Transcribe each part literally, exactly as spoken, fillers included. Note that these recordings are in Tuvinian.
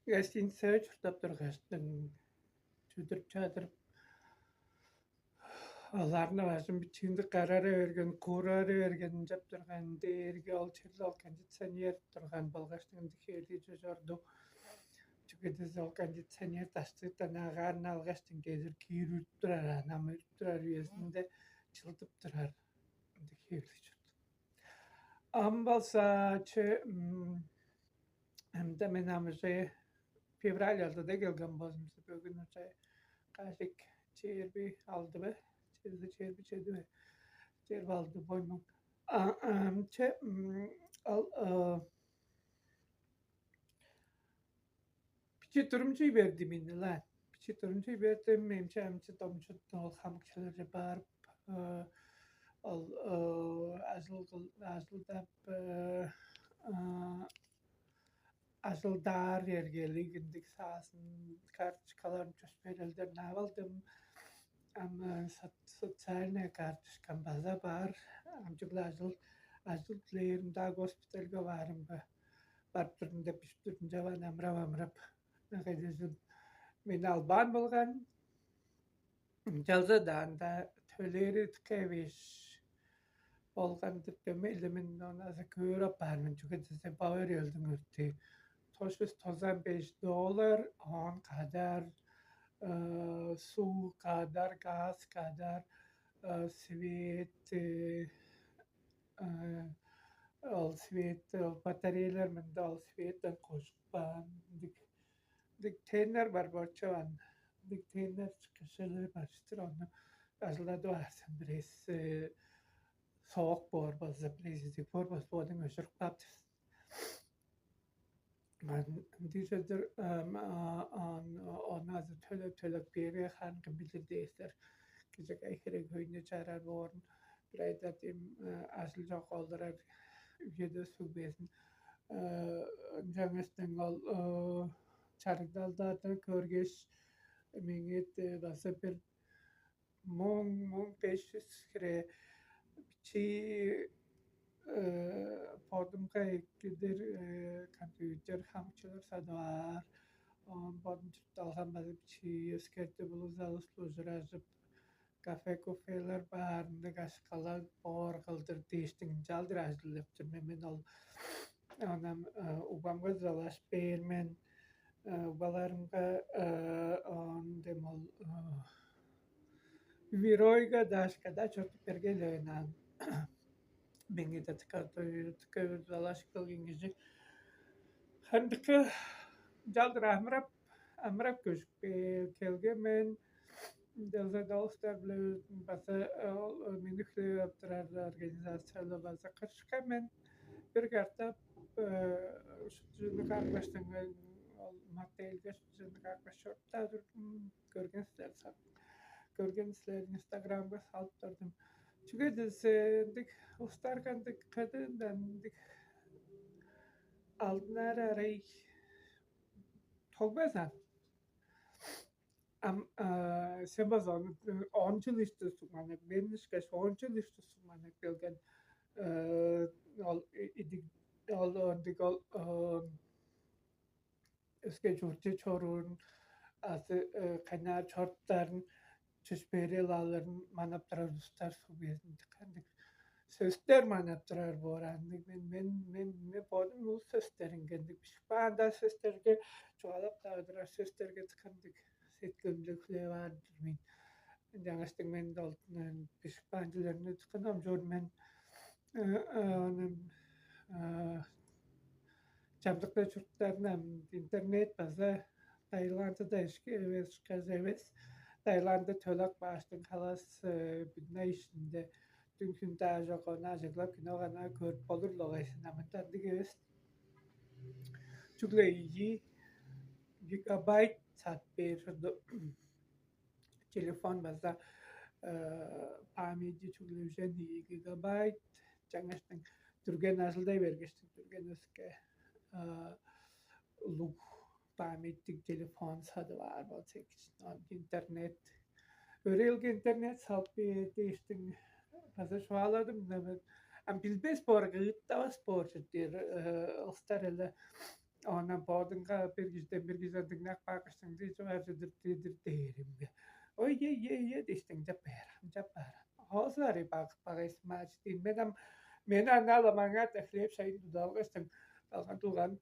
гостиницага чурттап тургаштың, чүдүрүп чадырып, оларны бажым бичиинде карара берген, куурары берген, ынчап турган дээрге ол черле ол кондиционер турган болгаштың ындыг хевирлиг чорду. Чүге дээзе ол кондиционер даштыктан агаарын алгаштың кезир киирип турар, анам үрүп турар үезинде чылдып турар ындыг хевирлиг чорду. Ам болза че ымда мен ам уже февраль алдыда келген болзумза, бөгүн уже кажек черби алды бе, черби черби чеди бе, черби алды боймуң. Че ал бичи турумчуй берди миннилаан. Бичи турумчуй бердим, эмче амчы домчутту ол хамыкчыларже барып, ол ажыл ажылдап ажылдаар эргелиг ындыг саасын карточкаларын чөпшээрелдерин ап алдым. Ам социальная карточкам база бар. Амчыгла ажыл ажыл дилээримде госпитальга баарымга барып турдум деп бижип турдум чаваан амырап амырап. Кайдыжын мени албаан болган. Ынчалза-даа ында төлээри тыка эвээш болган деп дөмей-ле мен ону азы көөр апаар мен, чүге дизе бавариялдың өртээ тошус тозан беш доллар, оон кадар суу кадар, газ кадар, свет, ол свет, ол батарейлер мында ол светтен кожуп каан ындыг ындыг теннер бар болчу ан ындыг теннер кыжыылыы баштыр ону ажылдадып аарсан бирээзи соок боор болза, бирээзи изиг боор болза, бодуң өжүрүп кааптар. Ындыг чылдыр ону азы төлеп төлеп кээрге хаан кым билир дээстер. Кижек херек хөйнү чарар боорун бир айда дем ажыл чок олурар үеде суг безин. Ынчангаш дең ол чарыгдалдарды көргеш, меңээ база бир муң муң беш чүс хире бичии бодумга эккедир компьютер хамчылар садып аар. Оон бодум чуртталган база бичии өскертип улус алыс ужуражып, кафе кофелер баарында кашкалар боор кылдыр дээштиң ынчалдыр ажылдап тур мен. Мен ол анан убамга залаш бээр мен. Убаларымга оон дем ол Веройга дашкада чортуп берген аан. Меңээ да тыка залаш кылган кижи хандыкы жалдыр амырап амырап көжүп келген мен. Делзадалыстар биле база мени хүлээп ап турар организациялар база кырышка мен бир картап шуптузунук аргыштынган ол мотельге шуптузунук аргыш чоруптаа турдум. Көрген силер сап көрген силер инстаграмга салып турдум. Чүге десе ындыг устарга ындыг кыдыындан ындыг алдынары арай тогбазан. Ам сен база он жыл ишти суманып мен ишкеш он жыл ишти суманып келген ол идиг ол ындыг ол өске чуртче чоруурун азы кайнаар чоруптарын чөпшээрел алырын манап турар улустар суг безин кандыг сөстер манап турар боор андыг мен мен мен мен бодум улус сөстерингендик бишип каанда сөстерге чугаалап каадырар сөстерге тыкындыг сеткилимде хүлээп аар-дыр мен. Жаңаштың мен ол бишип каан чүлерни тыкынам чор мен ону чамдыкта чуруктарынам интернет база Таиландыда ишке эвес ышкажы эвес. Таиландда төлак бааштың халас бүдүнай ишинде дүң хүн даа чок, ону ажыглап кино гана көрүп болур-ла огайсына мынчандыг эвес. Чүгле ийи гигабайт сат бээр шуду. Телефон база памяти чүгле үжен ийи гигабайт. Жаңаштың дүрген ажылдай бергештиг дүрген өске улуг памяттиг телефон садып аар болза эки интернет өрээлге интернет салып бээр дээштиң база чугааладым да мен. Ам билбес боор ыыттавас боор чүрдээр ылстар эле Оон бодуңга бир кижиден бир кижиден дыңнап каапкаштың, дижип ар чыдыр дидир дээримге. Ой, е, е, е, диштиң чап баар, чап баар. Оозу арый багып багайсымаа чыдыын. Мен ам мен аңаа-ла маңаа хлеб шайын тудалгаштың, алган тулган,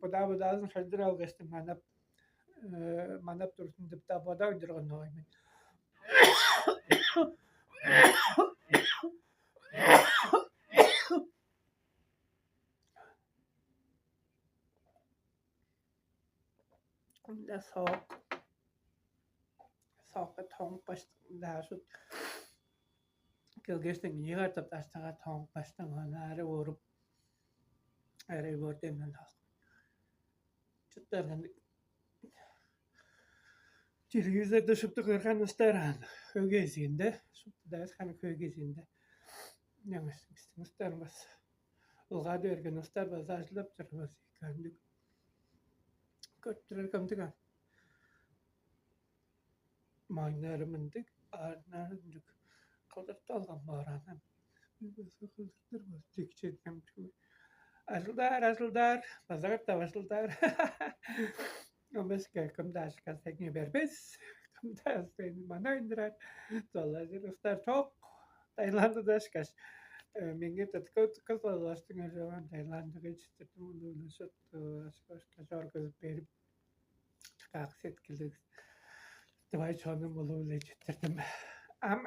бодаа-бодаазын хандыр алгаштың манап, манап турзун деп-даа бодап ынчырган оой мен. Ында соок, соокка тоңуп баштыңда шут келгештен ийи катап даштыга тоңуп баштың, аны ары ооруп, ары бордемден алган. Чыттарган телевизорда шупту кырган устар аан, хөй кезиинде, шупту даас ханы хөй кезиинде. Яңыс бистиң устар база, ылгады берген устар база ажылдап турар база кандыг көрүп турар кымдыг ан. Майнары мындыг, аарнары ындыг кылдыртып алган боор анан. База кылдыртыр база тикчедим. Ажылдаар, ажылдаар, база катап ажылдаар. Омеска кымда ашка сеңе бербес. Кымда сени мана индирер. Доллар устар чок. Таиландыда ашкаш. Меңге кыз алгаш түңер жаман Таиландыга чыттырдым. Улуну шытту ашкашка жоргузуп берип, как сеткилдиг. Давай чонум улуу-биле чыттырдым. Ам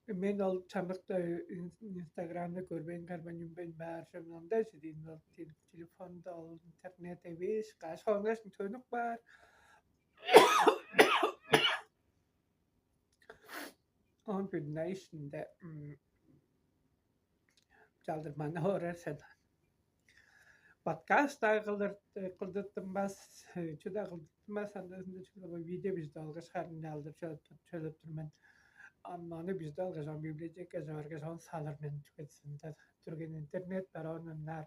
мен ол чамдыкта инстаграмда көрбейн карбан үнбейн баар чонунда чидиин ол телефонда ол интернет эвеш каш хонгаш төнүк баар. Он бүгүннүң ишинде чалдырманы орар сен. Подкаст-даа кылдыртынмас, чү-даа кылдыртынмас, анда-сында чүгле видео бижип алгаш, харын алдыр чөлеп тур мен. Аны бижип алгаш, ону библиотекаже баргаш, ону салыр мен. Чүге дээрге түрген интернет бар, ону ынаар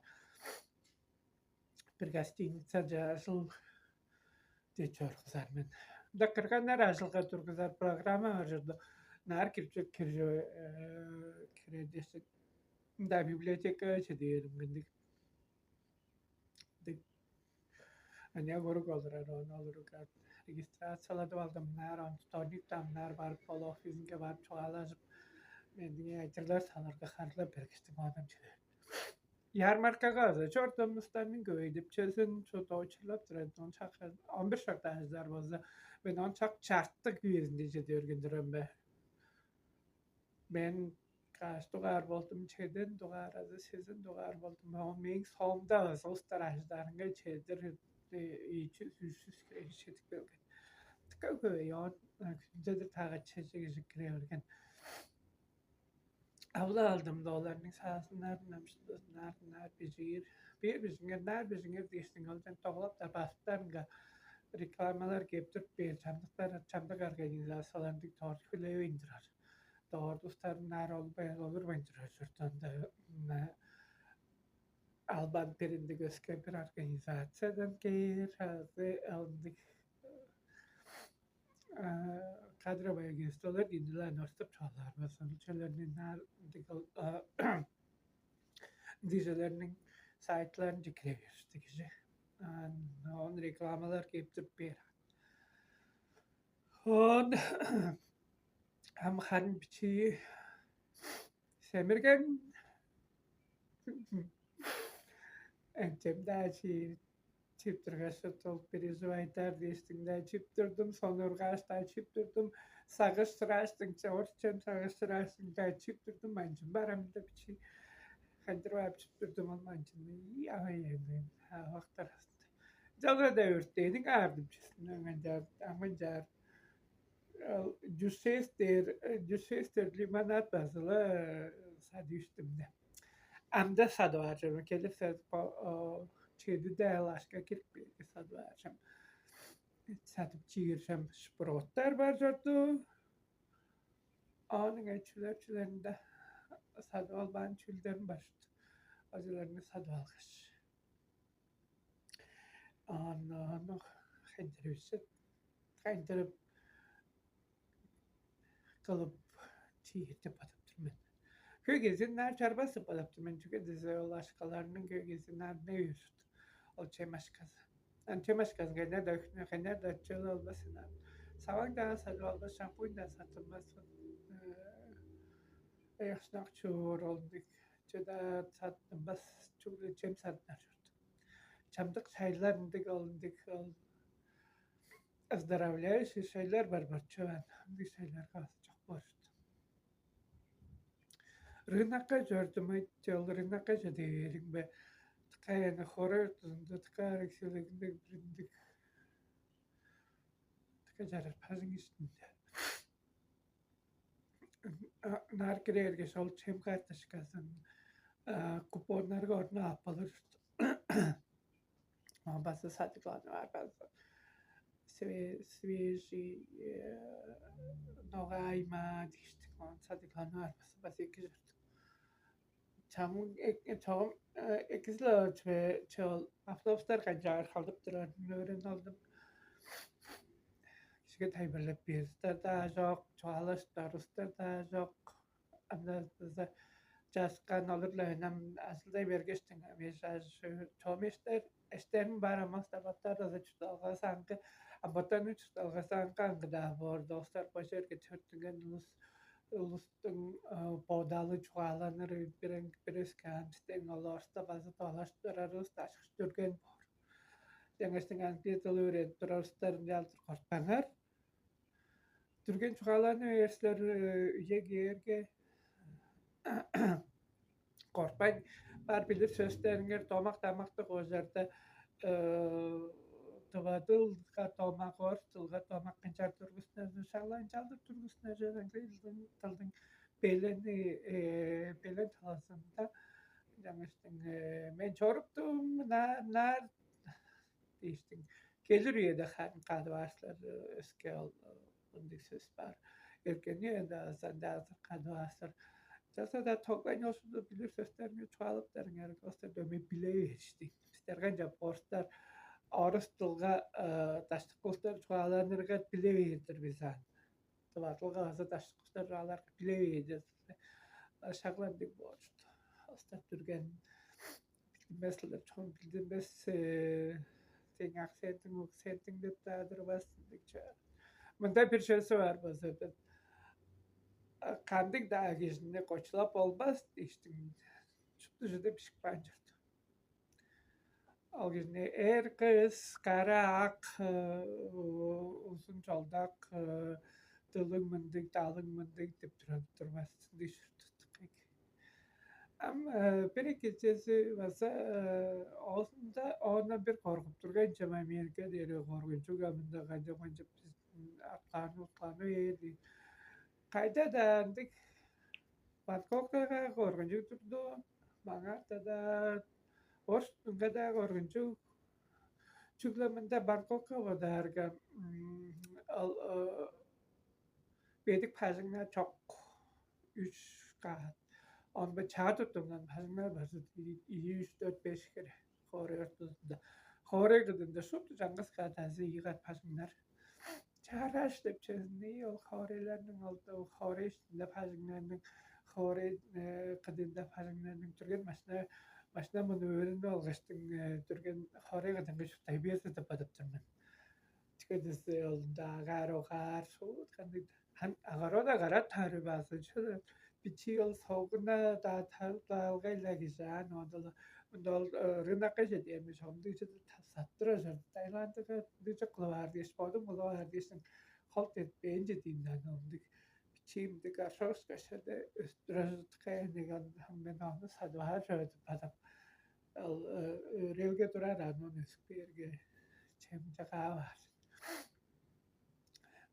бир гостиницаже ажыл дээш чоргузар мен. Ында кырганнар ажылга тургузар программа бар чорду. Наар кирчек кирже кире дээшик. Ында библиотекаже дээрим кындыг. Аня курук олурар, ону олурук регистрацияладып алдым. Наар он вторник там наар барып ол офисинге барып чугаалажып, мендиңе айтырлар саларга харлап бергиштим адам чүве. Ярмаркага азы чордум, устарның көй деп чөзүн чуду очурлап турар. Он шак он бир шак дажылар болза, мен он шак чартык үезинде чеде берген турам бе. Мен каш дугаар болдум, чеден дугаар азы сезен дугаар болдум. Оон мээң соомда азы устар ажыдаарынга чедир ийчүс үжүс кире чедип келген. Тыка көй оон күндедир тагаччыжы кижи кире берген. Авла алдым да оларның саазыннарын амшындызыннаарыннаар бижиир. Бир бижиңер, наар бижиңер дээштиң олчен доглап-даа базыптарынга рекламалар кээп туруп бээр чамдыктар, чамдык организацияларның дорт хүлээвейн турар. Дорт устарыннаар олбайн олурбайн турар чуртунда албан биринде өскен бир организациядан кээр азы ындыг кадровый агентстволар диндилаан ортуп чугаалаар база ынчаларны ындыг ындыжаларның сайтларын кире беришти кижи. Оон рекламалар кээп туруп бээр. Оон ам харын бичии семирген Ынчамдаа чип тургаш, ол переживайдар дээштиң-даа чип турдум, сонургааш-даа чип турдум, сагыш-сырааштың, орчем сагыш-сырааштың-даа чип турдум, манчын барамда бичи хандыр баап чип турдум, ол манчын авай авактар. Жалгада өртээниң аардымчысына ынчаар амынчаар Дюсестер, дюсестер лимонад базыла садыыштымны. Амда садып аар чорбайн келип садып чедиде алашка кирип бээрге садып аар чам. Садып чиир чам шпроттар бар чорду. Ооның эчүлер-чүлеринде садып албаан чүүлдерим бар чорду. Ожуларны садып алгаш. Ону хайдырып хайдырып кылып чиир деп бодуп тур мен. Көй кезин ынаар чарбас деп бодап тур мен, чүге дизе ол ашкаларның көй кезин ынаар не үр ол чем ашказы. Ан чем ашказын кайнаар да өкнө, кайнаар да чөл албас ынаар. Саваң даа садып албас, шампунь даа саттынмас. Ыяхшынак чуур ол дег чеда саттынмас, чүгле чем садынар чорду. Чамдык шайлар ындыг ол ындыг ол оздоровляющий шайлар бар бар чугаан. Ындыг шайларга база чок боор чорду. Рынокка чордум, ол рынокка чеде бээриң бе? Тыка эни хора ортузунда тыка арыг силигинде бир ындыг тыка чарар пажың иштинде. Ынаар кирээрге шол чем карточказын купоннарга орну ап алыр. Оон база садыгланып аар база свежий ногайма диштик, оон садыгланып аар база база эки чорду. Чамын чогум экизиле чүве чыыл автобустар канчаар халдып турарын өөрүнүп алдым. Кижиге тайылбырлап бээр улустар-даа чок, чугаалаштар улустар-даа чок. Анда база чааскаан олур-ла ынам ажылдай бергештиң, ам эш чоом эштер эштерим бар, аммас табаттар база чуртталгасы аңгы, амбатанның чуртталгасы аңгы аңгыдаа боор. Достар бо черге төрүттүнген улус улустуң бодалы чугааланыр, бирен бирис каамистең олоорста база доолашып турарывыс дашкыш дүрген боор. Жаңаштың аңгы дыл өөредип турарыстар ынчалдыр кортпаңар. Дүрген чугааланы бээр силер, үе кээрге корпайн бар билир сөстериңер домак-дамактыг ожарда тывадылга домак, орус дылга домак канчаар тургустунарны шаглаан чалдыр тургустунар чүве аңгы дылдың белени белен талазында жаңыштың мен чоруптум наар дээштиң келир үеде харын кадып аарсылар өске ол ындыг сөс бар. Эргени ында азанда азыр кадып аарсыр. Часа да тогбайн ошуду билир сөстерни чугаалыптарың эрик остар дөмей биле беришти. Бистер канча орустар орус дылга даштык улустар чугааланырга биле бээр-дир бис аан. Дывадылга база даштык улустар чугаалаарга биле бээр-дир. Шагландыг боочуду. Остап дүрген билдинмес-ле чон билдинмес. Сен акцентиң акцентиң деп таадырбас дег чаар. Мында бир сөзү бар болза, кандыг-даа кижини кочулап болбас дээштиң шупту чүде бишип каан чорду. Ол кижини эр кыс, кара ак, узун чолдак, дылың мындыг, далың мындыг деп тура турбас дээш ортустук. Ам бир кечээзи база оозунда оондан бир коргуп турган чема мээрге дээри коргунчуг амында канчап канчап аткааны уткааны бээр. Кайда-даа ындыг Бангкокага коргунчуг турду, маңаарда-даа, орустунга-даа коргунчуг. Чүгле мында Бангкокка бодаарга ол бедик бажыңнар чок. Үч каат. Онда чаа туттунган бажыңнар база ийи, үч, дөрт, беш хире хоорай ортузунда. Хоорай кыдында шупту чаңгыс каат азы ийи каат бажыңнар. Чаараш деп чөзүнүй ол хоорайларның олду хоорай иштинде бажыңнарның хоорай кыдында бажыңнарның түрген машина машина муну өөрүнүп алгаштың түрген хоорай кыдынгы чурттай биэс деп бодуп тур мен. Чүге дээсе ол ында агаар огаар шуут кандыг огород агарат таарыбаазынча бичии ол согуна-даа тарылдаалгай-ла кижи аан оодала мында ол рынокка чедээрми чогумдуг чыдыр саттыр ожар Таиландыга дыжы кылып аар дээш бодум кылып аар дээшиң холт этпээн чедиин даан ындыг бичиимдиг аршоос кашада өстүр ожуртукка эниген мен ону садып аар чоодуп бадам ол өрээлге турар анын өсүп кээрге чемче каап аар.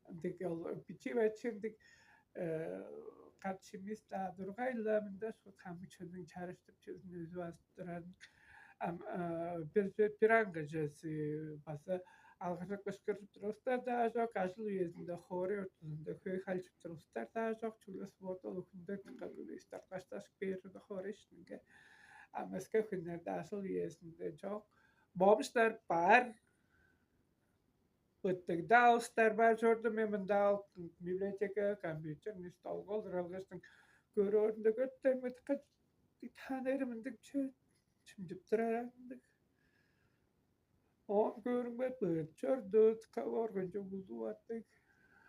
Ындыг ол бичии бачы ындыг катчимис-даа тургай-ла мында шул хамы чүнүң чарыштып чүзүн өзү базып турарын ам бир бир аңгыжызы база алгыржып кышкыржып турустар-даа чок, ажыл үезинде хоорай ортузунда хөй халчып турустар-даа чок, чүгле суббота ол хүнде тыкка күлүстер кашташып бээр хоорай ишинге. Ам өске хүннерде ажыл үезинде чок. Бомждар бар. Ыттыг-даа улустар бар чорду мен мында библиотека, компьютерный столга олуралгыштың көрөөрүнде көттен мындыка таанырым ындыг чү чымчып турар ындыг. Оон көрүңбет быыт чорду, коргунчуг улуу аттыг.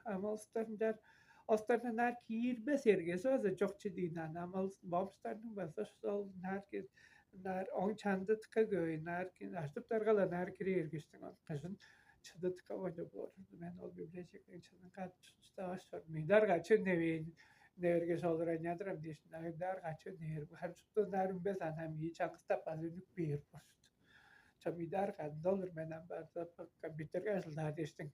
Ам олустарынчаар олустарны ынаар киирбес эргези база чок чүдүүн ан. Ам ол бомжтарның база ол ынаар ынаар оң чанды тыка көй ынаар аштыптаргала ынаар кире эргештиң ол кыжын чыды тыка оонча боор. Мен ол библиотеканың чыдын каап чыдавас чор. Мыйдар качы невээн невергеш олура ынчадырам дээшин. Ынаар качы невер хам шупту ынаар үнбес ан ам ийи чаңгыстап база үнүп бээр болчуду. Чамидар кандалыр мен ам база компьютерге ажылдаар дээштиң.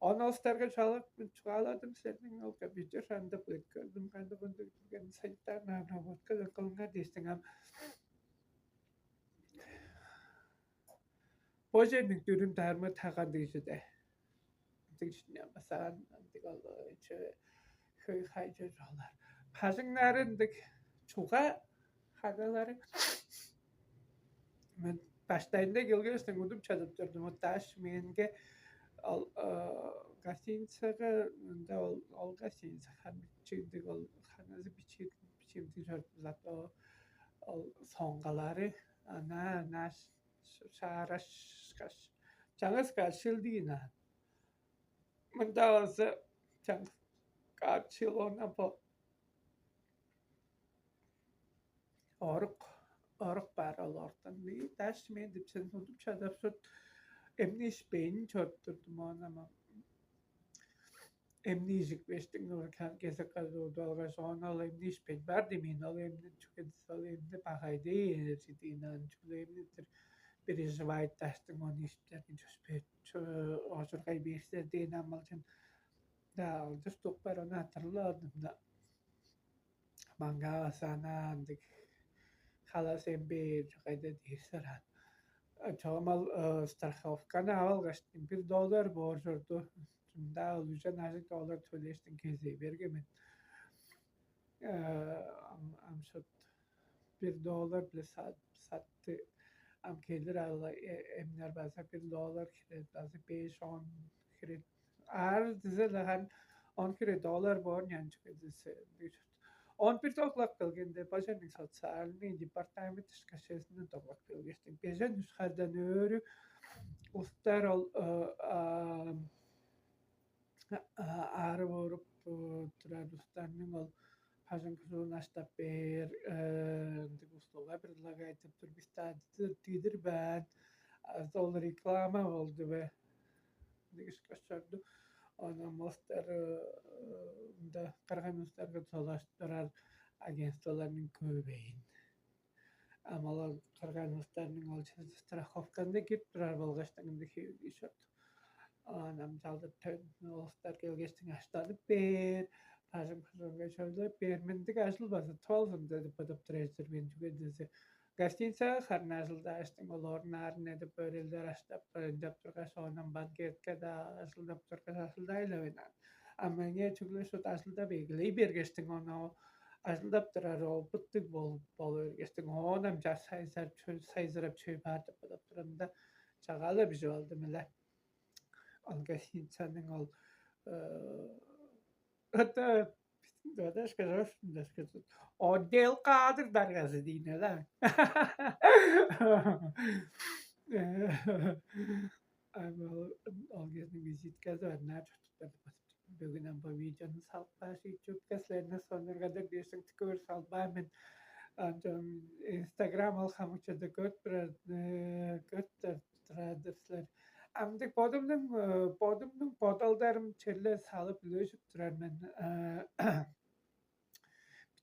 Ону олустарга чугаалап чугааладым силерниң ол компьютер шаанда көрдүм кандыг ындыг турган санитарный обработка кылыңар дээштиң ам бо черниң дүрүм даармы таган дээжиде. Ындыг ишине басаан ындыг ол чө хөй хай чөже олар. Бажыңнары ындыг чуга хагалары мен баштайында келгештен удуп чадып турдум. Даш менге ол гостиницага мында ол ол гостиница ханчыгдыг ол ханазы бичиимдиг чордум зато ол соңгалары ана ана шаарашкаш чаңгыс кашыл диин аан. Мында болза чаңгыс каапчыл оона бо орук орук бар ол ортан. Даш мен деп сен тудуп чадапсыт эмни ишпейин чоруп турдум оон ама эмни ижикпештиң кезек удуалгаш оон ол эмни ишпейн бар демейн ол эмни чүгедис ол эмни багайды ээржидиин ан чүгле эмнитир переживает даштың ону ишиптерин чөспөт ожургай биирсер дээн амалчын да алдыр тук бар ону атырылаадым да маңаа басаана андыг халас эмбээр кайда диир сараан. Чогум ал страховканы ап алгаш бир доллар боор чорду. Мында ол үжен ажыг доллар төлээштен кезээ берген мен. Ам шот бир доллар биле сатты ам келир ал эмнер база бир доллар кирет база беш он кирет аар дизе лаган он кире доллар боор нянчык эдисе. Он бир доглак келгенде бажаның социальный департамент ишкашесинен доглак келгештиң бежен үш хардан өөрү устар ол аарып ооруп турар устарның ол хажың кужуун аштап бээр ындыг услуга предлагать деп тур бис дидир баан ол реклама болду бе ындыг ышкаш чорду. Ону мостар ында кырган устарга толаштырар агентстволарның көбейин. Ам олар кырган устарның ол страховканда кирип турар болгаштан ында хевиги чорду. Оон ам чалдыр төн улустар келгештиң аштадып бээр, бажың кыжырга чойлап бээр мындыг ажыл база тоолзун деп бодуп тур эжир мен чүге десе гостиницага харын ажылдааштың ол орун аарын эдип өөрелдер аштап ынчап тургаш оонан банкетке-даа ажылдап тургаш ажылдайлавайн аан. А меңээ чүгле шут ажылдап эгелей бергештиң ону ажылдап турар ол быттыг болуп болу бергештиң оон ам чаш сайзар сайзырап чөй баар деп бодап турарымда чагаалап бижип алдым эле. Ол гостиницаның ол ата отдел кадрдаргазы диине да. Ол ол кезиниң визитказы бар наа чортуктарды басып бүгүн ам бо видеону салып кааш ютубка силерни сонургадыр дээшиң тикөөр салбаан мен. Ынчан инстаграм ол хамыкчада көрүп турар көрүп турар-дыр силер. Амдык бодумнуң бодумнуң бодалдарым черле салып үлежип турар мен.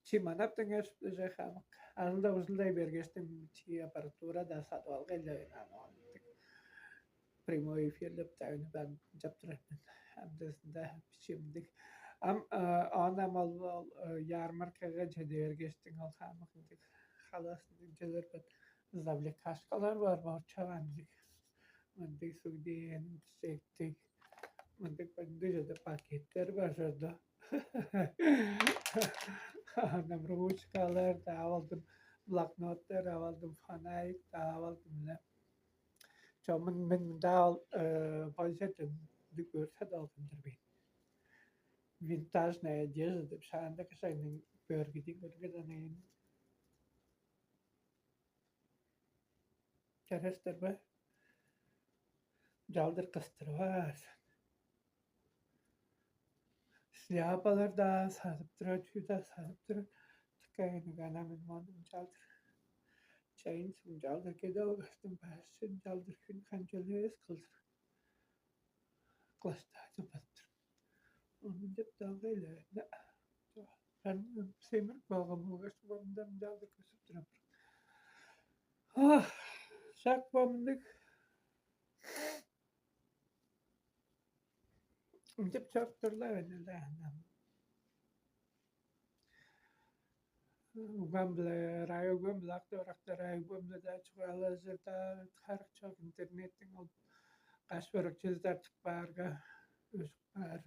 Чи манап дыңнаш уже хамык. Ажылда ужулдай бергештим чи аппаратура да сатып алгай эле прямой эфирлеп да үнү бар жап турар мен. Амдысында бичимдик. Ам оон ам ол ярмаркага чеде бергештиң ол хамык халаасындыг желер бар. Завлекашкалар бар борчаган мындыг сугдиен сектик мындыг мындыг жерде пакеттер бар жерде. Анам ручкалар да алдым, блокноттар алдым, фонарик да алдым. Чомун мен мында ол бойжетим көрсе да алдым. Винтажная одежда деп шаанда кышайның бөргүдүң көрген анайын. Жарастар ба? Жалдыр кыстырып аар. Шляпалар-даа садып турар, чүү-даа садып турар. Тыка эниң ана мен мону ынчалдыр. Чайын суг ынчалдыр кеде алгаштым, башчы ынчалдыр хүн канчалывес кылдыр. Класстаажы баттыр. Ону деп далга эле. Ан семир балгам болгаш бомдан жалды көсүп турам. Ах, шак бомдук. Деп чоруп турлар эне да. Угам-биле, райогом-биле, акты оракта райогом-биле да чугаалажыр да, харык чок интернеттиң ол каш бөрөкчүзү тартып баарга, өжүп баар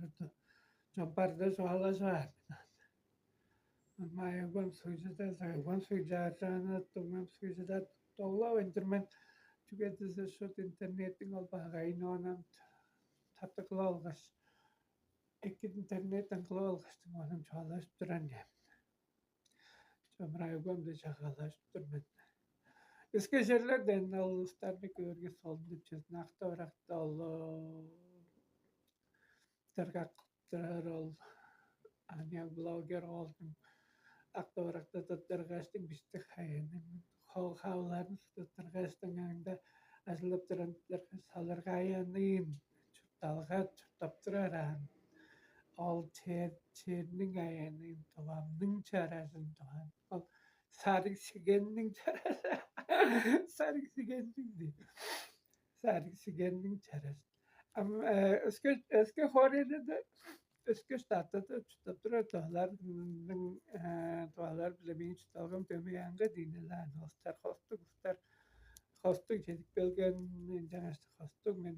чомпарда чугаалажаар. Майгам суйжада, сайгам суйжаажааны, дуңмам суйжада доглап ындыр мен. Чүге десе шут интернеттиң ол багайын оонан тартыгыла алгаш, эки интернеттен кылып алгаштың оонан чугаалажып туран я. Чомурайгам да чагаалажып тур мен. Өске черлерден ол улустарны көөрге солун деп чүзүн акта ыракта ол дыргак кылып турар ол аныяк блогер оолдуң акта ыракта тыттыргаштың бистик хайының хавларын тыттыргаштың аңда ажылып туран салыргааянын чуртталга чурттап турар аан. Ол чер черниң аянын тувамның чаражын туван. Ол сарыг сигенниң чаражы. Сарыг сигенниң ди. Сарыг сигенниң чаражы. Ам өске өске хоорайда өске штатта чурттап турар туаларның туалар биле мээң чуртталгам дөмей аңга диинелаан. Остар хостуг устар хостуг чедип келген жаңаштык хостуг мен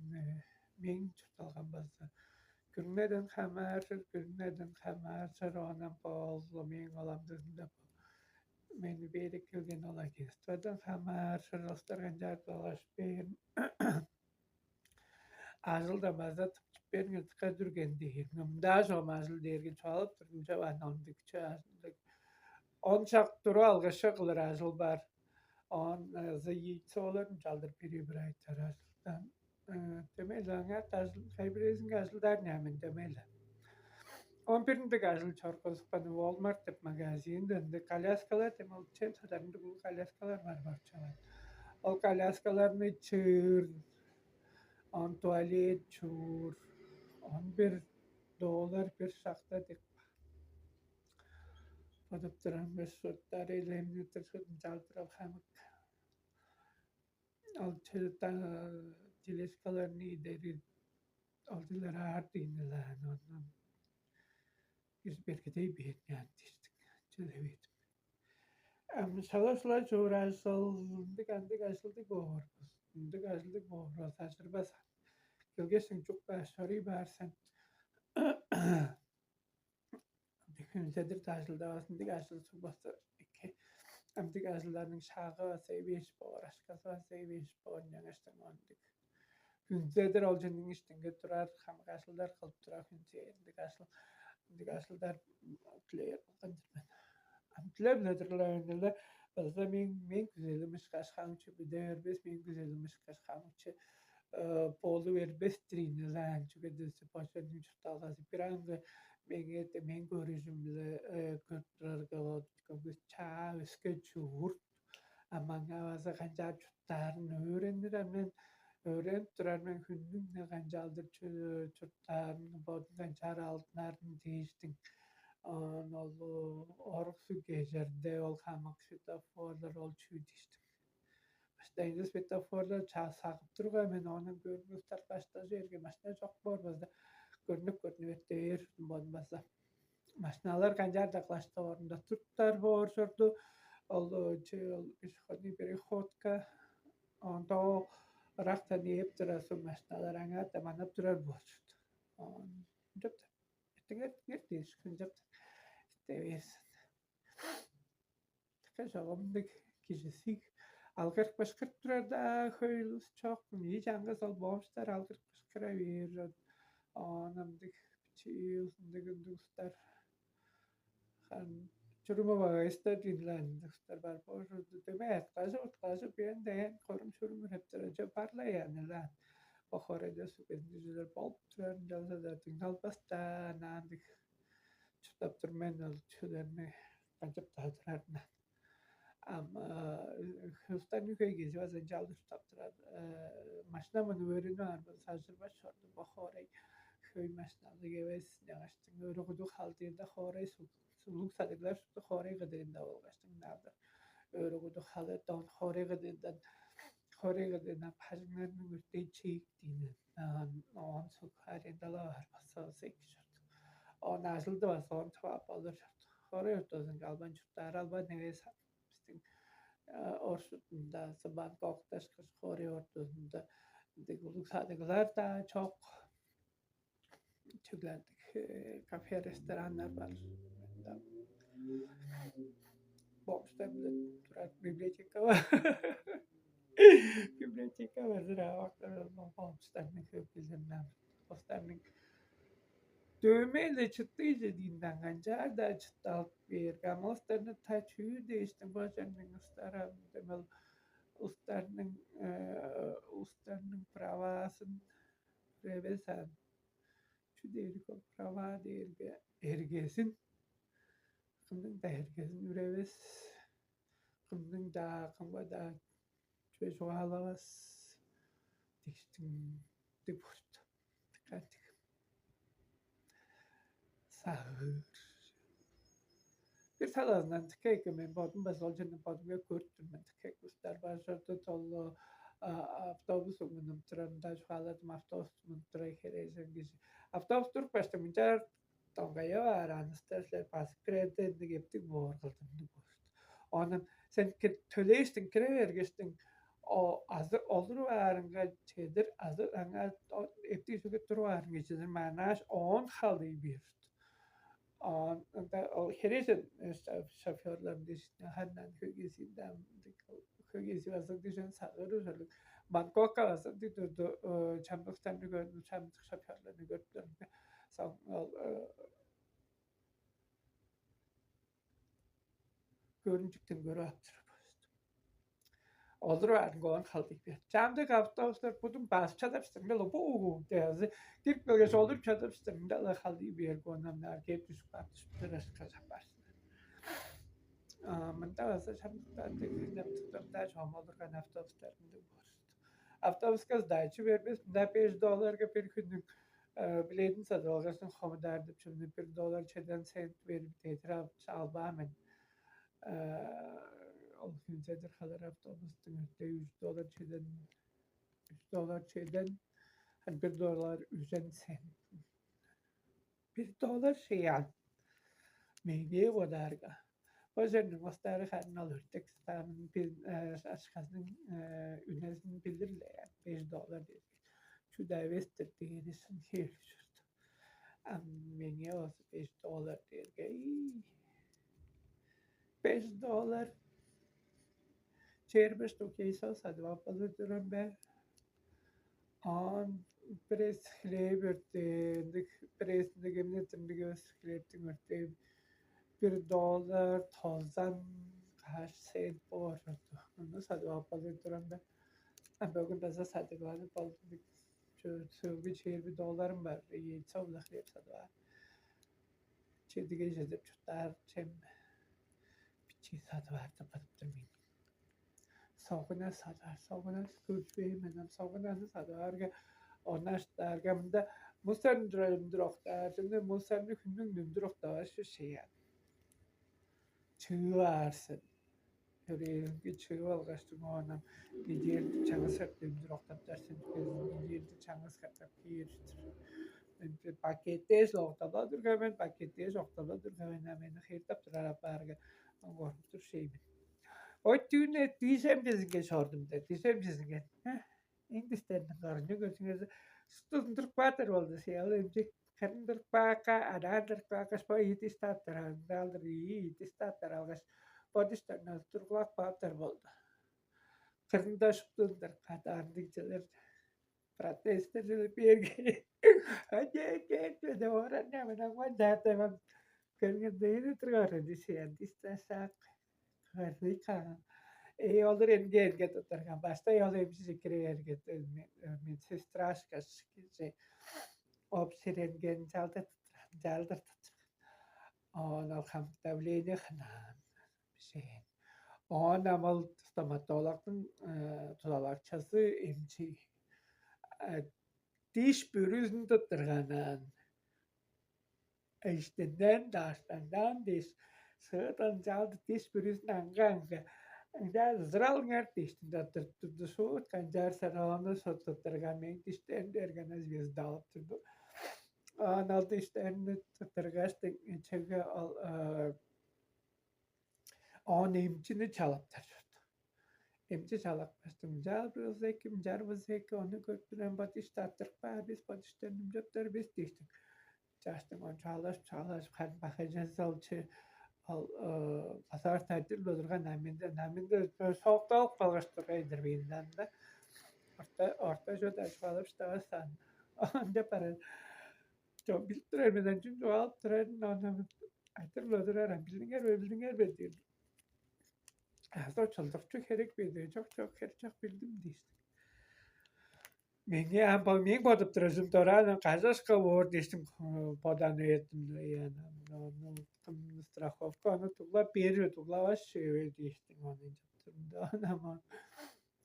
мээң чуртталгам база күрүнеден хамааржыр, күрүнеден хамааржыр оонан боолу мээң оламдыында мени бээрип келген ол агентстводан хамааржыр остар канчаар долгаш бээр ажылдан база тыпчып бериңер тыка дүрген дээр. Мындаа чом ажыл дээрге чугаалап турдум чаваан ондук ажылдыг. Он чак туруп алгаш кылыр ажыл бар. Он за яйцоларын чалдыр перебирать ар ажылдан. Демек аңаа хайбырезинге ажылдаар нээмен демек. Он биринде ажыл чоргузупкан Walmart деп магазинде ынды коляскалар дем ол чем садарында бул коляскалар бар бар чаваан. Ол коляскаларны чыыр, он туалет чуур, он бир доллар бир шакта деп бодуп турам беш шуттар элемнетир шудун чалтырап хамык. Ол телескаларны идери алдылар аар дыйнылаан оннан бир бергедей биээн яан диштик. Чүлевидим. Ам шала-шула чуур ажыл ындыг андыг ажылдыг боор бис. Ындыг ажылдыг боор сажырбас. Келгешиң чук баар, шорий баар сен. Хүнзедир дажылдавас ындыг ажыл сугбасы эки. Ындыг ажылдарның шаагы база эвээш боор, ашказы база эвээш боор, няңаштың ындыг. Хүнзедир ол чүнүң иштинге турар, хамык ажылдар кылып турар хүнзээр ындыг ажыл, ындыг ажылдар тилээр болган мен. Ам тилеп-ле турлар эле база мен мен күзелим ышкаш хамчы бүдө бербес, мен күзелим ышкаш хамчы болу бербес-тир ийин ылаан чүге дээсе бачының чуртталгазы бир аңгы меңээ мен көрүжүм-биле көрүп турарга чаа өске чуурт а маңаа база канчаар чурттаарын өөренир мен өөренип турар мен хүннүң-не канчаалдыр чурттаарын бодун канчаар алдынарын дээштиң оон ол оруксу кежерде ол хамык светофорлар ол чүү дээштиң Баштайында светофорда чаа сагып тургай мен оонун көрүнгүс таркаштажы эрге машина чок боор база көрнүп көрнүп эртээр болбаза машиналар канчаар-даа клаштап орунда туруптар боор чорду. Ол пешеходный переходка ондоо ырактан ээп турар машиналар аңаа да манап турар боор чорду. Ынчап эртеңер эртеңер дээш ынчап эстебээрсин. Така чогум дег кижизиг алгырып бышкырып турар-даа хөй улус чок. Ийи чаңгыс ол боомчудар алгырып бышкыра бээр. Оон ындыг чыыл ындыг ындыг улустар харын чуруму багайыстар дилаан дыктар бар. Божурду дөмей аткажып, уткажып, үен дээн корум-шурум үрептер ынча бар-ла яаннылаан. Бо хоорайда суг кезинчилер болуп турарын чалза-даа дыңналбастаан аан дег чурттап тур мен ол чүлерни канчап-даа турарындан. Ам хустан үгей кижи база ынчалдыр чурттап турар. Машина муну өөрүнүп аар болза ажырбас чорду бо хоорай хөй машиналыг эвес. Ынчангаштың өрү куду халдыында хоорай сулуг садыглар шупту хоорай кыдыында болгаштың наалдыр өрү куду халы дон хоорай кыдыындан хоорай кыдыындан бажыңнарның өртей чиик диинин оон сукарендала бар бассавыс эки чорду. Оон ажылды база оон чугаап болур чорду. Хоорай ортозунга албан чурттаар албан эвес. Биздин оршутунда Бангкок дашкаш хоорай ортозунда ындыг улуг садыглар-даа чок. Чүгле ындыг кафе, рестораннар бар. Бокстар биле турар библиотека бар. Библиотека бар. Бокстарның хөпүлден бокстарның дөмей-ле чыттыйже диинден канчаар-даа чытталып бээр. Амалыстарны та чүүр дээштиң бо черниң устара демел устарның устарның правасын эвес аан. Чү дээрил ол права дээрге эргезин кымның-даа эргезин үревес, кымның-даа кымга-даа чүве чугаалавас дигиштиң дег болушту. Диккаатиг сагыыр. Бир талазындан тикейге мен бодум база ол черни бодумга көрүп тур мен. Тикейге устар бар чорду толу автобус мунуп турарында чугааладым. Автобус мунуп турай херээжен кижи автобус туруп каштым ынчаар доңгая баар аныстар силер базып кирерде ындыг эптиг боор кылдым ындыг болушту. Ону сен төлээштиң кире бергештиң азы олуруп аарынга чедир азы аңаа эптиг чүге туруп аарынга чедир манааш оон халдый биир. Ында ол херээжен шоферлар дээшинден хандан хөгезинден хөгези база дижен сагыры ужалыг Бангкокка база ди турду. Чамдыктарны көрдүм, чамдык шоферларны көрдүм. Соң ол көрүнчүктен көрүп ап турар. Олуруп аарынга оон халдый бээр. Чамдык автобустар будун базып чадапсың бел буу дээзи кирип келгеш олуруп чадапсың бел халдый бээр гонамнаар кээп дүшүп каап дүшүп тырашка чаппаарсың. Мында база чамдыктар дегиндеп туттарда чоом олурган автобустарында болушту. Автобуска сдача бербес мында беш долларга бир хүннүң билетин сатып алгашын хомудаардып чүмнү бир доллар чеден цент берип дедир албаа мен. Ол хүнзедир халар автобустуң өттө үч доллар чеден үч доллар чеден бир доллар үжен цент. Бир доллар шыян меңээ бодаарга бо черниң остаары харын ол өртек стаанын бир ашказының үнезин билирле беш доллар дээрге чүдэ эвестир дээни шын хээли чорду. Ам меңээ болза беш доллар дээрге беш доллар чээрби штук яйсо садып ап болур турар бе? Оон бирээзи хлеб өртээ, ындыг бирээзиндиг эмне-дир ындыг эвес хлебтиң өртээ бир доллар тозан каш цент боор чорду. Ону садып ап болур турар бе? А бөгүн база садыгланып болду. Сөөлгү чээрби долларым бар. Яйцо-биле хлеб садып аар. Чедиге чедип чурттаар чем бичии садып аар деп бодуптар мен. Согуна садаар, согуна көрбээн мен ам согунаны садаарга онаштаарга мында мусорун турарымдыр октаар. Чүнү мусорну хүннүң нүндүр октаваш шеян. Чыып аарсын. Төрээлинге чыып алгаштың оонам бедиэрди чаңгыс катап өндүр октаптар сен неделди чаңгыс катап киир-дир. Пакеттээш октала тургай мен, пакеттээш октала тургай мен, а мени хыйыртап турар апаарга оңгоруп тур шеймин. Ой, түүне дижем дезинге чордум да, дижем дезинге. Индистерниң карынчы көзүңер шуптузун туруп каатар болду сыял эмчи. Кырындырып каапка, анаандырып каапкаш, бо ийи дистааттар алгаш, бо дистарны тургулап кааптар болду. Кырында шуптундур кадаандыгчылар протесттер берген. Ача кетпеди ораннамын аңман жаатайбам. Көрүңер, дээни тургар ынча сыян дистасак. Кырныг каан. Эй, олар энге-энге туттарган. Баштай ол эмчиже кире берген. Медсестрашка кижи обсеренген, жалдыр туттурган, жалдыр туттурган. Оон ол хамык давление хынаан бижээн. Оон ам ол стоматологтуң тузалакчызы эмчи диш бүрүзүн туттурганын, иштинден дааштандан дээш, сыыдан чалды диш бүрүзүн аңга-аңга ынчаар ызыралыңар дээштиң да турттурду. Шуут канчаар сараланы сорттуттарган мээң диштерим берген звезда алып турду. Аан ал диштеримни туттаргаш, чеге ал оон эмчини чалаптар чорду. Эмчи чалап каштың, чаа бызык эки, чаа бызык эки, ону көрүп туран бодуш таптырып каар бис, бодуштан ынчаптар бис дээштиң. Чаштың он чаалаш чаалаш харын бахажасы алчы ал базаар тадыр болурган наминде наминде сокталып калгаш тургай интервьюндан да орта орта чууда чугаалап штавастан ынча баран. Чо билип турар мен анчын чугаалап турарын ону айтыр болурар билдиңер бе билдиңер бе диир. Азы очулдукчу херек бе чок чок херек чок билдим дээштиң. Меңээ ам мээң бодуп турар чүм дораан кажашка боор дээштиң бодан ыйыттым. Страховка ону туглап берип туглаваш эве дээштиң ону турумда ама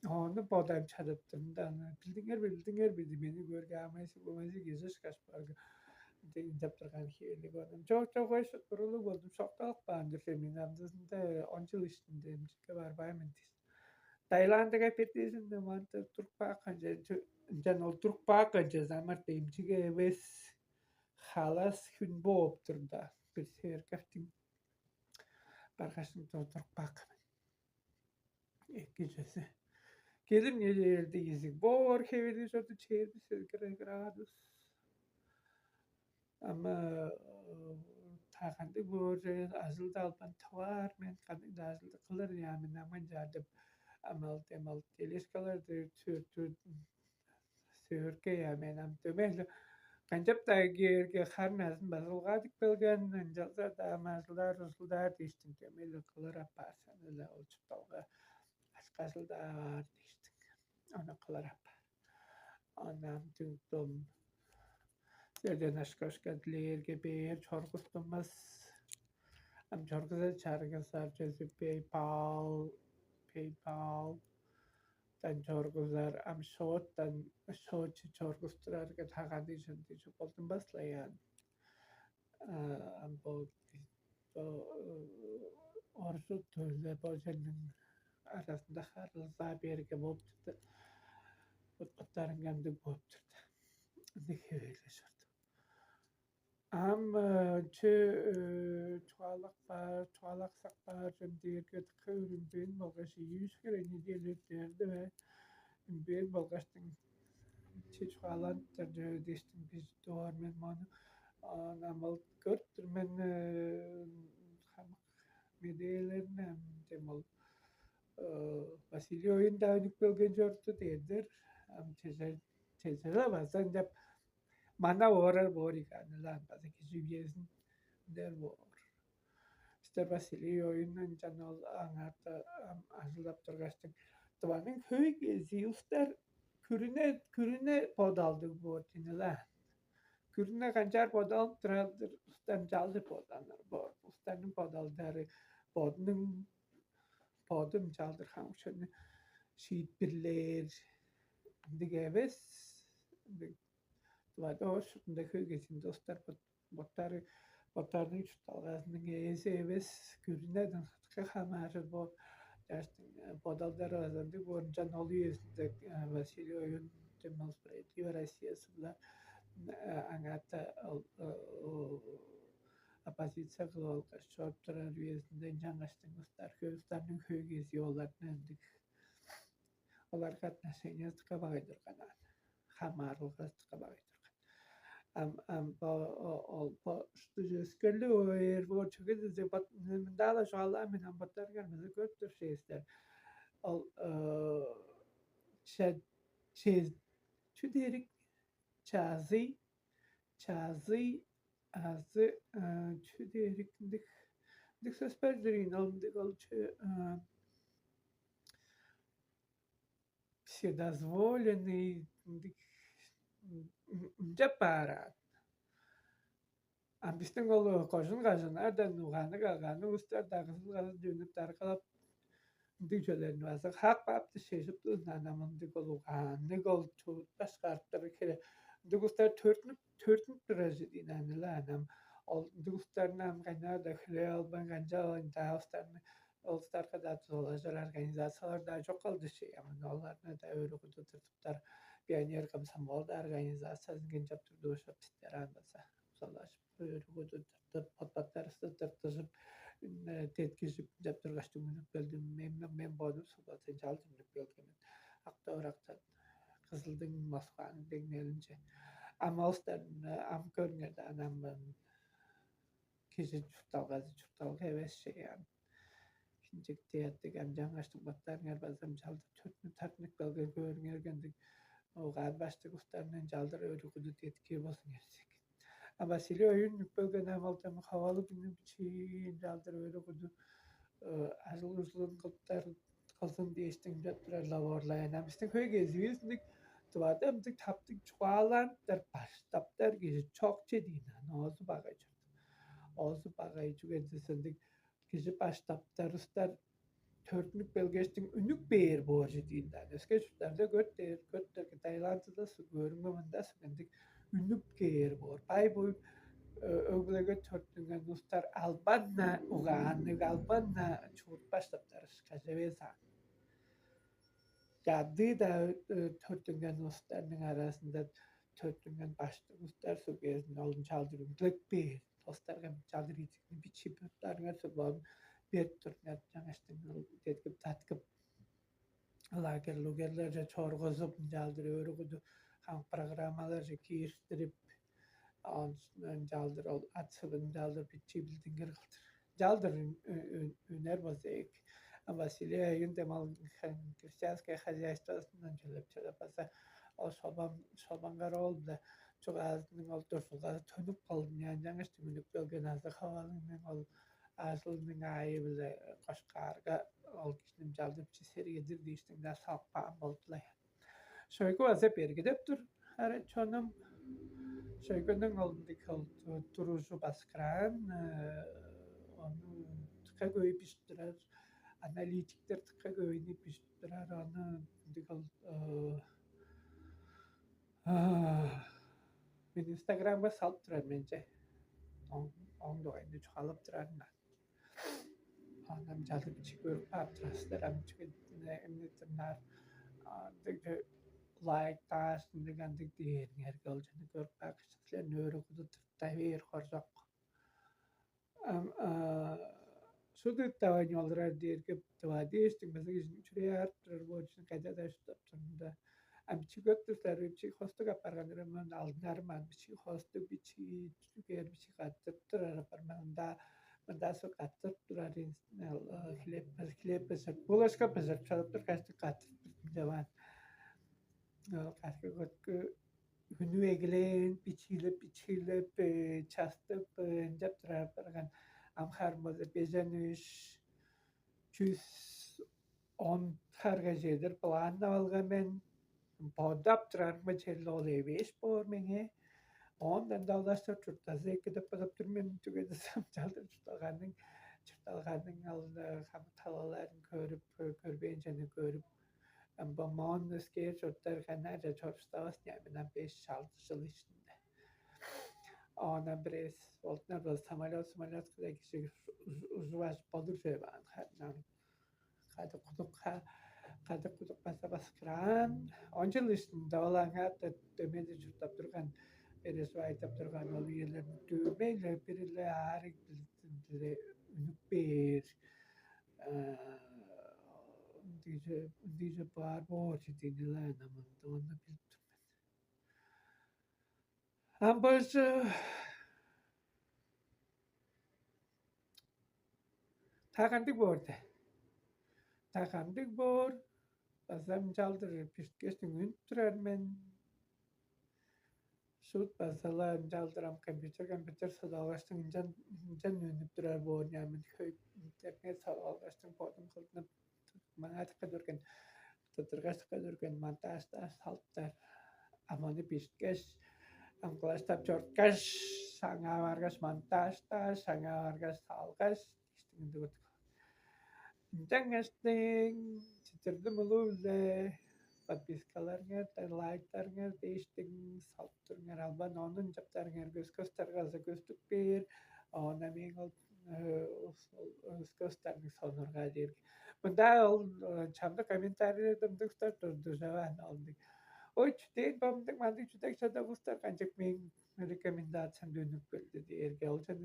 ону бодан чадып турумда ана билдиңер билдиңер биди мени көрге амайсы бумайсы кезеш кашпарга деп турган хиелиг ону жок жок ой бурулуг болдум шокталып каан деп мен амдызында он жыл ичинде эмчекке барбаймын дээш Таиландыга бирдиизинде мында туруп каапкан чер ынчан ол туруп каапкан чер амарта эмчиге эвес халас хүн бооп турда бир церковьтиң баргашын туруп каапкан эки чөсү келим неделелди изиг боор хевелиг чорду чээрбис градус Ама та кандыг боор ажылды албан таваар мен кандыг-даа ажылды кылыр яа мен аман чаардып амал демал тележкаларды чөөртүр сөөрке яа мен ам дөмей-ле канчап-даа кээрге харын азын базылгаадып келген ынчалза-даа ам ажылдаар ужулдаар дээштиң дөмей-ле кылыр апаар сен-ле ол чуртталга ашкажылдаар дээштиң ону кылыр апаар. Онаамдыг дом. Силерден ашкашка дилээрге бээр чоргустунмас. Ам чоргуза чаргызар чөзү PayPal, PayPal дан чоргузар ам шооттан шоочу чоргустурарга тагады чындыжы болдунмас-ла яан. Ам бо оржу төле бо черниң арасында харылзаа берге болуп турду. Уткуттарың кандыг болуп турду. Ындыг хевейле чорду. Ам чү чугаалак баар, чугаалаксак баар чүм дээрге дыка үрүмбээн болгаш ийи-үш хире неделя эртерди бе? Үмбээн болгаштың чи чугаалаан чаржы дээштиң бис доор мен мону намал көрүптүр мен хамык медээлерин ам дем ол Василий оюн-даа үнүп келген чорду дээрдер. Ам чежеле база ынчап мана оорар боор ийик анылаан база кижи үезин дер боор. Бистер Василий оюндан чан ол аңаарда ажылдап тургаштың дываның хөй кезии устар күрүне күрүне бодалдыг боор чынылаан. Күрүне канчаар бодалып турар устан чалчы боданыр боор. Устарның бодалдары бодунуң бодун чалдыр хамчыны шиитпирлээр ындыг эвес. Ындыг Тывада ошурунда хөй кезиинде устар боттары боттарының чуртталгазының ээзи эвес күрүнеден хатка хамааржыр бо чаштың бодалдары база ындыг боорунчан ол үезинде Василий Оюн демонстратива Россиясы-биле аңаата оппозиция кылып алгаш чоруп турар үезинде ынчангаштың устар хөй устарның хөй кезии оларны ындыг оларга отношениязы кабагай турган аан, хамаарылгазы кабагай турган. Ам ам бо ол бо ушта өскерлиг оор боор чүге дезде мындаала чугаалаан мен ам боттарыңар мыны көрүп тур силер. Ол чү дээрик чаазый чаазый азы чү дээрик ындыг ындыг сөс бар дирин ол ындыг ол чү вседозволенный ындыг ынчап баар аан. А бистиң ол кожун кажаннардан угаанныг агаанныг улустар-даа кызыл-казыл чүвенип даргалап ындыг чүвелерни база хаап каапты шежип тур ынчан ам ындыг ол угаанныг ол чуут башкарыптар хире ындыг улустар төрүттүнүп төрүттүнүп турар чүве диин аны-ла анам ол ындыг улустарны ам кайнаар-даа хүлээп албайн канчап алайн даа улустарны ол улустарга-даа дузалажыр организациялар-даа чок калды шей ам оларны-даа өрү куду тыртыптар пионер комсомол-даа организациязын кенчеп турду ошо титтер аан база дузалажып өрү куду тыртып подпаттарывысты тыртыжып теткижип ынчап тургаш дүңнүп келдим мен мен бодум суббота ынчалдыр үнүп келген мен ак-довурактан кызылдың москваның деңнелинче ам ол устарны ам көрүңер даан ам кижи чуртталгазы чуртталга эвес шеян. Кинчектээттиг амчаан каштың боттаарыңар база ынчалдыр төрүттүнүп тартынып келген көөрүңер кендиг угаан баштыг устарны ынчалдыр өрү куду деткээ болзуңер дээген. А Василий оюн үнүп келген амалтан ховалыг үнү бичии ынчалдыр өрү куду ажыл ужулун кылыптар кылзын дээштиң деп турар лавоорлаан. А бистиң хөй кезивис ындыг тывада ындыг таптыг чугаалааныптар, баштаптар кижи чок че диин аны оозу багай чорду. Оозу багай чүгедис ындыг кижи баштаптарыстар төрүттүнүп келгештиң үнүп бээр боор чү диин даан. Өске чурттарда көт дээр, көт дээр Таиландыда көрүңме мында ындыг үнүп кээр боор. Бай буу өг-бүлеге төрүттүнген улустар албан-на угаанныг, албан-на чуурупкаш таптарышкаш эвес аан. Чаъдыы-даа төрүттүнген улустарның аразында төрүттүнген баштыг улустар суг безин ол ынчалдыр үглеп бээр. Тостарга ынчалдыр идикни бичип уттаарыңар суг болун берип туруңар. Чаңгаштың дедигип таткып лагерь-лугерлерже чоргузуп, ынчалдыр өрү куду хамык программаларже киириштирип, ынчалдыр ол ат сывын ынчалдыр бичии билдингир кылдыр. Ынчалдыр үнер болза эки. А Василий айын демал христианское хозяйствосундан чөлеп чөлеп база ол шолбан шолбангар ол-биле чугаазының ол дурсулгазы төнүп калдын. Ян жаңыш түңүнүп келген азы хавалыңның ол ажылының аайы-биле кошкаарга ол кижини ынчалдыр бичии сергедир дээштиң-даа салып каан болду-ла. Шойгу база бергидеп тур, арай чонум. Шойгунуң ол мындыг ол туружу баскыраан, ону дыка көй бижип турар, аналитиктер дыка көйнү бижип турар, ону мындыг ол мен инстаграмга салып турар менче. Оң дугайында чугаалап турарындан. Оон ынчалдыр бичии көрүп каап турар силер ам чүге эмне тырнаар ындыг лайктааш ындыг андыг дээриңерге ол чүнү көрүп каапкаш силерни өрү кудуп турттай бээр хоржок. Ам шудуттавайн олурар дээрге дыва дээштиң база кижиниң чүрээ аарып турар боочун кайда-даа шудап турунда ам бичии көттүрлер бичии хостуг апарганнар ам алдынарым ам бичии хостуг бичии чүгээр бичии каттырып турар апарман ында мындаа суг каттырып турар хлеб хлеб быжырып булочка быжырып чалып тургаш каттырып турдум жамаан ол кашка көткү үнү эгелээн бичиилеп бичиилеп частып ынчап турар барган ам харын болза бежен үш чүс он харга чедир планнап алган мен бодап турарымга черле ол эвээш боор меңээ. Оон дандалдашты чурттазы эки деп бодап тур мен түгеде самчалдыр чуртталганның чуртталганның алында хамык талаларын көрүп көрбээн чаны көрүп бомон өскээр чурттар канаажа чорустабас нямынан беш алты жыл ичинде. Оона бирээс болтунар бол самолет самолет кыда кижи ужубаш болур чүве баан ханнан кады кудукка кады кудук база баскыраан. Он жыл ишинде ол аңаа дөмеди чурттап турган, переживайтап турган ол үелерни дөмей-ле бир-ле аарыг билдиндире үнүп бээр. Ындыйже ындыйже баар боор чүдени-ла ынамында ону билип тур мен. Ам быжы Та кандыг боор де? Та кандыг боор? База ынчалдыр бирткеш үнүп турар мен. Тут база-ла ынчалдыр ам компьютер, компьютер садып алгаштың ынчан, ынчан үнүп турар боор, ам мен хөй интернет садып алгаштың бодум кылдынып, маңаа дыка дүрген тыдыргаш, дыка дүрген монтаждаар, салтар. Ам ону бишкеш, аңгылаштап чорткаш, саңаа баргаш монтаждаар, саңаа баргаш салгаш, ынчангаш дең чыдырдым улуу-биле подпискаларыңар, лайктарыңар дээштиң салып туруңар, албан оонун чаптарыңар көскөстаргазы көстүк бээр, оона мээң ол көстарның сонурга дээрге мында ол чамдык комментарийлерде мындыг устар турду жаваан ол ой чүдээн бомдук мандыг чүдек чада улустар канчык мээң рекомендациям дөөнүп келди дээрге ол чон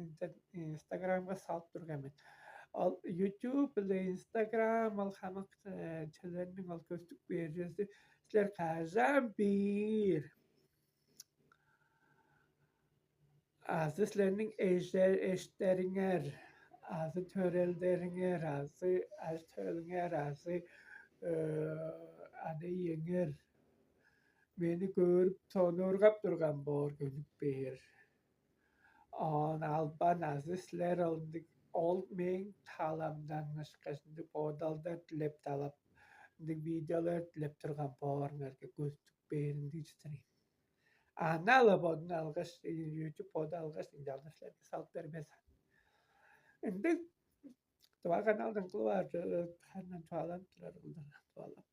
инстаграмга салып турган мен. Ол YouTube биле Instagram ол хамык чөлөрүнүң ол көстүк бережеси силер кажан бир азы силерниң эжер эштериңер, азы төрелдериңер, азы аш-төлүңер, азы ада-иеңер мени көрүп сонуургап турган боор көнүп бээр. Оон албан азы силер ол ындыг ол мээң таламдан ышкаш ындыг бодалдар дилеп талап, ындыг видеолар дилеп турган бооруңарга көстүк бээр ындыг чыдырыйн. Ана-ла бодун алгаш, YouTube боду алгаш, ынчалдыр силерге салып бербес. Ындыг дыва каналдан кылып аар хандан чугааланып турар кылдыр дыалап.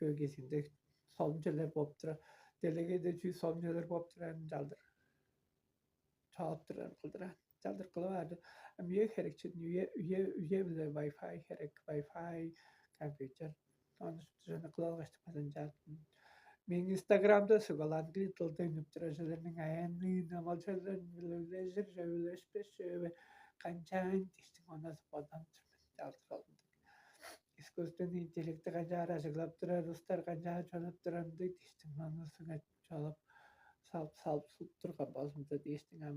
Көөгезинде солунчалар болуп тура, делегейде чүү солунчалар болуп турарын ынчалдыр чоолуп турар кылдыр. Ынчалдыр кылып аар. Ам үе херекчидин үе үе үе биле Wi-Fi херек, Wi-Fi, компьютер. Ону шупту жана кылып алгаштык база ынчааттым. Мээң инстаграмда сугал англий тылда үнүп турар чүвелерниң аянныын амалчаларын билип үлежир же үлешпес чүве канчаайн диштиң оназы бодан чалдыр ол искусственный интеллекти канчаар ажыглап турар, устар канчаар чонуп турарынды диштиң онусуга чолуп салып салып суп турган болзумза диштиң ам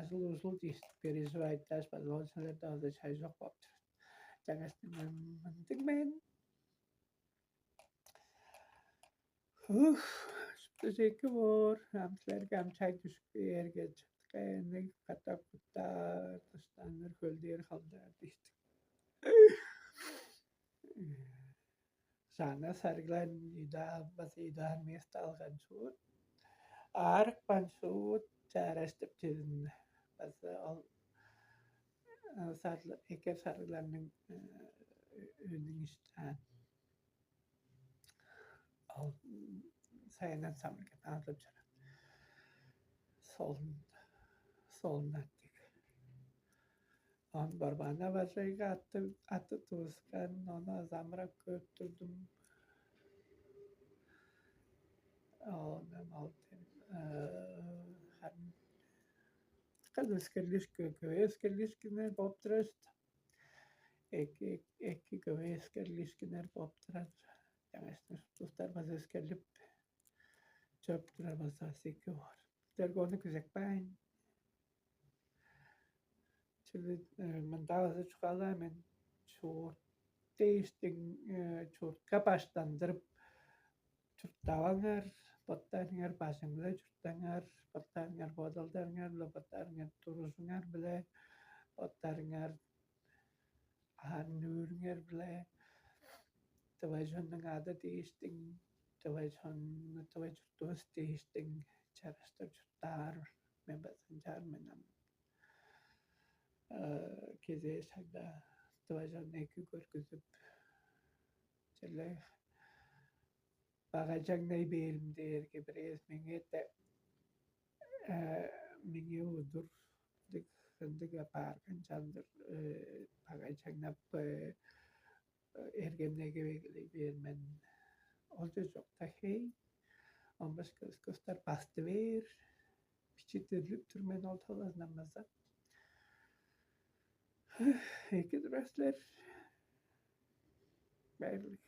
ажыл ужул диштип переживать эташ база ол чүвелерде база чай жок болуп турар. Жаңаштың мындыг мен Ух, шупту чеки боор, ам силерге ам чай дүшүп кээрге, чыткайны катап куттаар, дыштаныр хөлдээр халдаар диштик. Сана сарыглан идаан база идаан место алган шуут. Аарыкпан шуут чаараштып чедин база ол эке сарыгларның үнүң иштаан. Ол сайындан самырган аалдап чораан. Солун солун аттыг. Он барбаана бажайга аты аты туускан, ону замырап көрүп турдум. Ол мен ол харын кыз өскерлиш көкөй өскерлишкине болуп турар. Эки эки көбей эскерлиишкиннер болуп турар. Жаңаштың тустар база өскерлип чоруп турар база эки боор. Силерге ону күзеп каайн. Чүлү мында база чугаалаа мен чуурт дээштиң чууртка баштандырып чурттаваңар, боттарыңар бажың-биле чурттаңар, боттарыңар бодалдарыңар-биле, боттарыңар туружуңар-биле, боттарыңар аан-нүүрүңер-биле тывай чоннуң ады дээштиң, тывай чонну тывай чурттувус дээштиң чараштыр чурттаар мен база ынчаар мен ам кезээ шагда тывай чонну эки көргүзүп черле багажаңнай бээрим дээрге бирээс меңээ меңээ удур ындыг ындыг апаарган чандыр багажаңнап эргемнеге бегилей бээр мен. Ол же чокта хей. Омбашка ыскыстар басты бээр. Бичи дирлип тур мен ол талазынамаза. Эки тура силер. Байырлыг.